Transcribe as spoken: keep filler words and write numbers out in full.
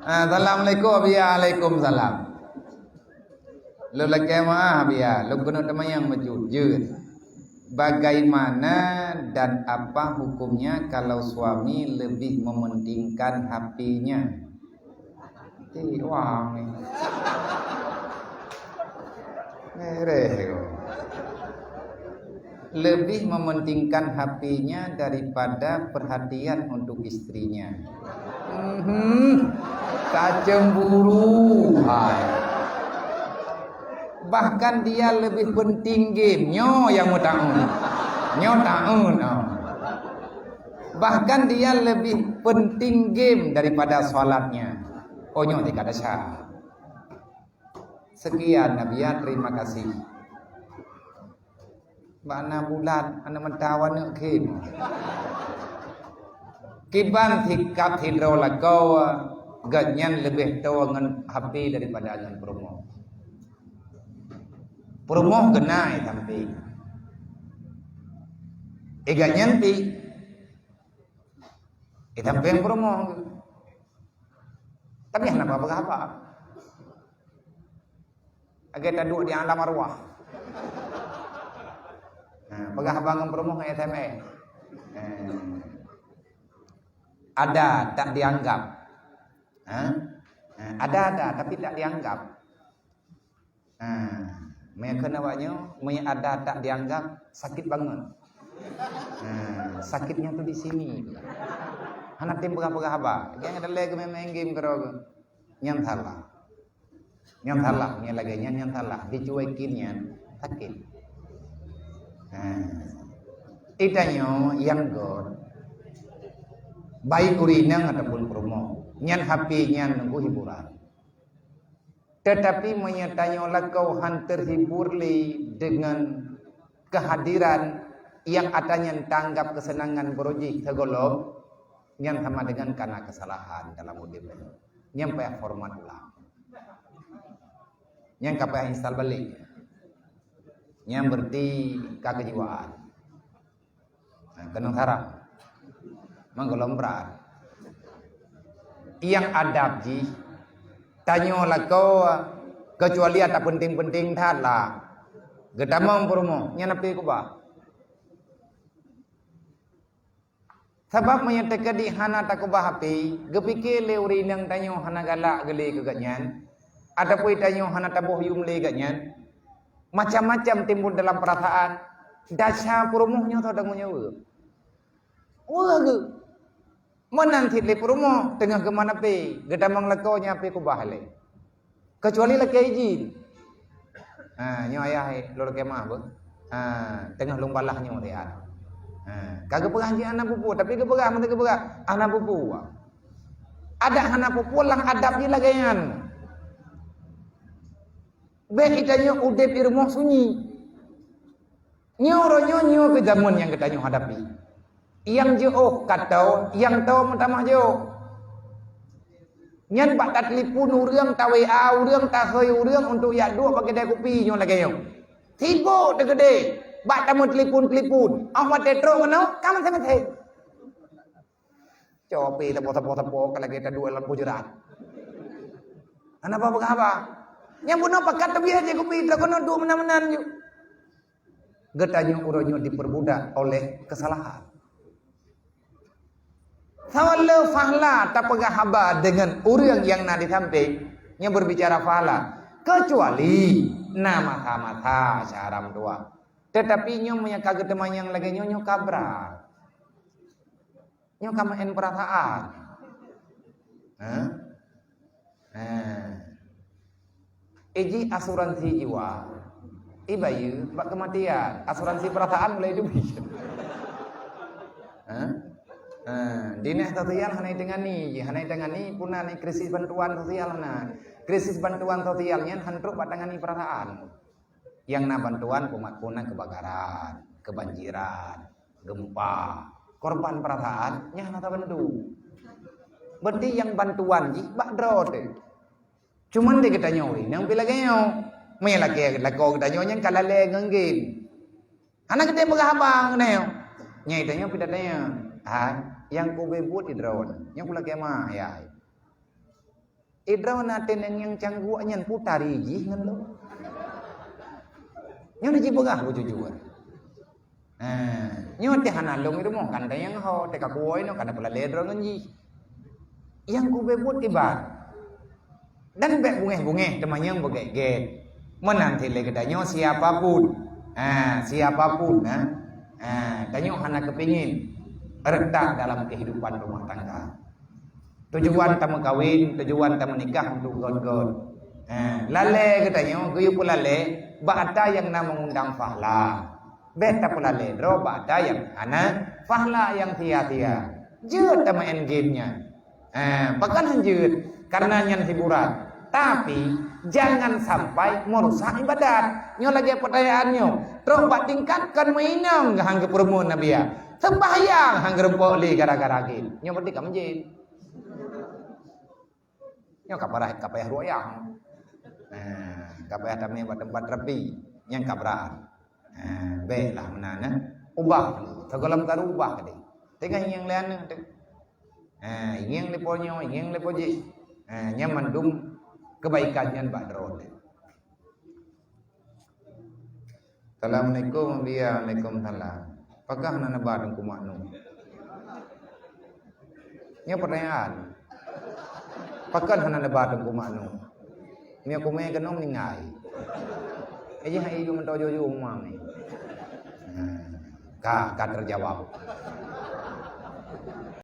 Assalamualaikum, Abiya. Waalaikumsalam. Lôn lakée meu'ah, Abiya. Lôn keuneuk teumanyong bacut. Jeuet. Bagaimana dan apa hukumnya kalau suami lebih mementingkan H P-nya? Ti wang ni. Mereh ko. Lebih mementingkan H P-nya daripada perhatian untuk istrinya. Mhm. Kacemburu. Hai. Bahkan dia lebih penting game. Nyoe nyang meutaun. Nyoe taun. Oh. Bahkan dia lebih penting game daripada salatnya. Oh, nyoe tika desya. Sekian, Nabiya, terima kasih. Bak na bulat, aneuk meuta aneuk khém. Kiban sikap sidroe lakoe, gobnyan leubeh toe ngon H P daripada ngon peurumoh. Peurumoh geuna i sampéng. I gobnyan pih i sampéng peurumoh. Tapi hana peugah haba. Lagée taduek di alam arwah. Ha, peugah haba ngon peurumoh ngon S M S. Ha. Ada tak dianggap? Ha? Ha, ada, ada, tapi tak dianggap. Ha, meunyo kheun awak nyoe, meunyo ada tak dianggap, sakét banget. Ha, sakitnya tu di sini. Hana tem peugah-peugah haba. Nyang ada lé geumé-mé game keudroe. Nyan salah. Nyan salah, nyan lagée nyan, nyan salah. Dicuekin nyan sakét. Nah, itanyoe nyang göt, baik ureueng inong ataupun peurumoh, nyan H P nyan nunggu hiburan. Tetapi meunyo tanyoe lakoe han terhibur lé dengan kehadiran nyang ata nyan tanggap keuseunangan beurojih teugohlom, nyan sama dengan kana keusalahan dalam udeb. Nyan payah horeumat ulang. Nyan ka payah instal balik. Nyan berarti ka keujiwaan. Nah, keunong sarah. Manggohlom brat. Nyang adab jih, tanyoe lakoe, keucuali ata penting-penting that lah. Geutamong peurumoh, nyan api kubah. Sabab meunyoe teukeudi hana takeubah api, geupike lé ureueng inong tanyoe hana galak geulé keu gobnyan, ataupun tanyoe hana taboh yum lé gobnyan, macam-macam timbul dalam peurasaan. Dasya peurumoh nyoe tho tanggong jaweueb. Weueh geuh. Meunan cit lé peurumoh teungoh geuman api, geutamong lakoe nyan api kubah lé. Keucuali lakée izin. Ha, nyoe ayah lôn lakée meu'ah beuh. Ha, teungoh lôn balah nyoe siat. Ha, ka geupeugah jih hana peue-peue, tapi geupeugah, meunan geupeugah hana peue-peue. Adak hana peue-peue lam adab jih lagée nyan. Bék itanyoe udeb di rumoh sunyi. Nyoe uroe nyoe, nyoe keuh jameun nyang geutanyoe hadapi. Nyang jiôh ka toe, nyang toe meutamah jiôh. Nyan bak tatelepon ureueng, ta-W A ureueng, tahôi ureueng untuk jak duek bak keudai kupi nyoe lagée nyoe. Sibok teukeudeh bak tameutelepon-telepon. Óh watée trok keunoe, ka maséng-maséng. Copi teupok-teupok-teupok ka lagée taduek lam pujeurat. Hana peugah haba. Nyang bunoe pakat teubiet jih kupi trok keunoe duek meunan-meunan ju. Geutanyoe uroe nyoe diperbudak oleh kesalahan. Sawa le fahla tapeugah haba deungon ureueng nyang na di sampéng, nyoe berbicara fahla, keucuali na masa-masa syahram dua. Tetapi nyoe meunyoe ka geuteumanyong lagée nyoe, nyoe ka brat. Nyoe ka meu'en peurasaan. Hah? Hah. Iji asuransi jiwa. Ibayeue bak keumatian, asuransi peurasaan mulai teubiet. Hah? Hah, dinas sosial hana itangani, hana itangani puna ni krisis bantuan sosial na. Krisis bantuan sosial nyan han trok bak tangani peurasaan. Nyang na bantuan umat puna keubakaran, keubanjiran, geumpa, korban peurasaan, nyan hana tabantu. Berarti nyang bantuan jih bak droe teuh. Cuman di geutanyoe, nyang pih lagée nyoe. Meunyoe lagée lakoe geutanyoe nyang ka lalée ngon game. Hana geutem peugah haba ngon nyoe. Nyang geutanyoe pih tatanyong, "Hai, nyang kube buet di droe, nyang kulakée ma, hai?" Idroe na teuh nyang cangguek nyan putari jih ngon lôn. Nyoe jipeugah beujujur. Ha, nyoe teuh hana lôn di rumoh, kan teuh nyang ho, teuka kuwoe nyoe, kan peulale droe ngon jih. Nyang kubeuet buet iban. Dan bék bungéh-bungéh teumanyong beugét-gét. Meunan cit lé geutanyoe siapa pun. Ha, siapa pun, ha. Ha, tanyoe hana keupingin retak dalam kehidupan rumah tangga. Tujuan tameukawen, tujuan tameunikah untuk göt-göt. Ha, lalé geutanyoe geuyue peulalé bak ata nyang na meungundang fahla. Bék tapeulalé droe bak ata nyang hana fahla nyang sia-sia. Jeuet tameu'en game nyan. Eh, pakon han jeuet? Karena nyan hiburan. Tapi, jangan sampai merusak ibadat. Nyoe lagèe peutanyaan nyoe. Trok bak tingkat kon meuinong han geupeurumoh Nabi ya. Sembahyang han geurumpok lé gara-gara game. Nyoe berarti ka meujén. Nyoe ka parah, ka payah ruqyah. Eh, ka payah tamé bak teumpat rapi. Nyang ka brat. Ha, bék lah meunan, eh. Ubah dulu. Sigohlom karu ubah keudéh. Teungoh ngieng lé aneuk teuh. Ha, ngieng lé po nyoe, ngieng lé po jih. Ha, nyan mandum keubaikan nyan bak droe teuh. Assalamualaikum, Bia. Waalaikumsalam. Pakon hana neuba Teungku Mak Nu? Nyoe peutanyaan. Pakon hana neuba Teungku Mak Nu? Meunyoe kumé keunoe meuninggai. Eh, jih hai ju meutoe juju umang ni. Nah, ka, ka teujawab.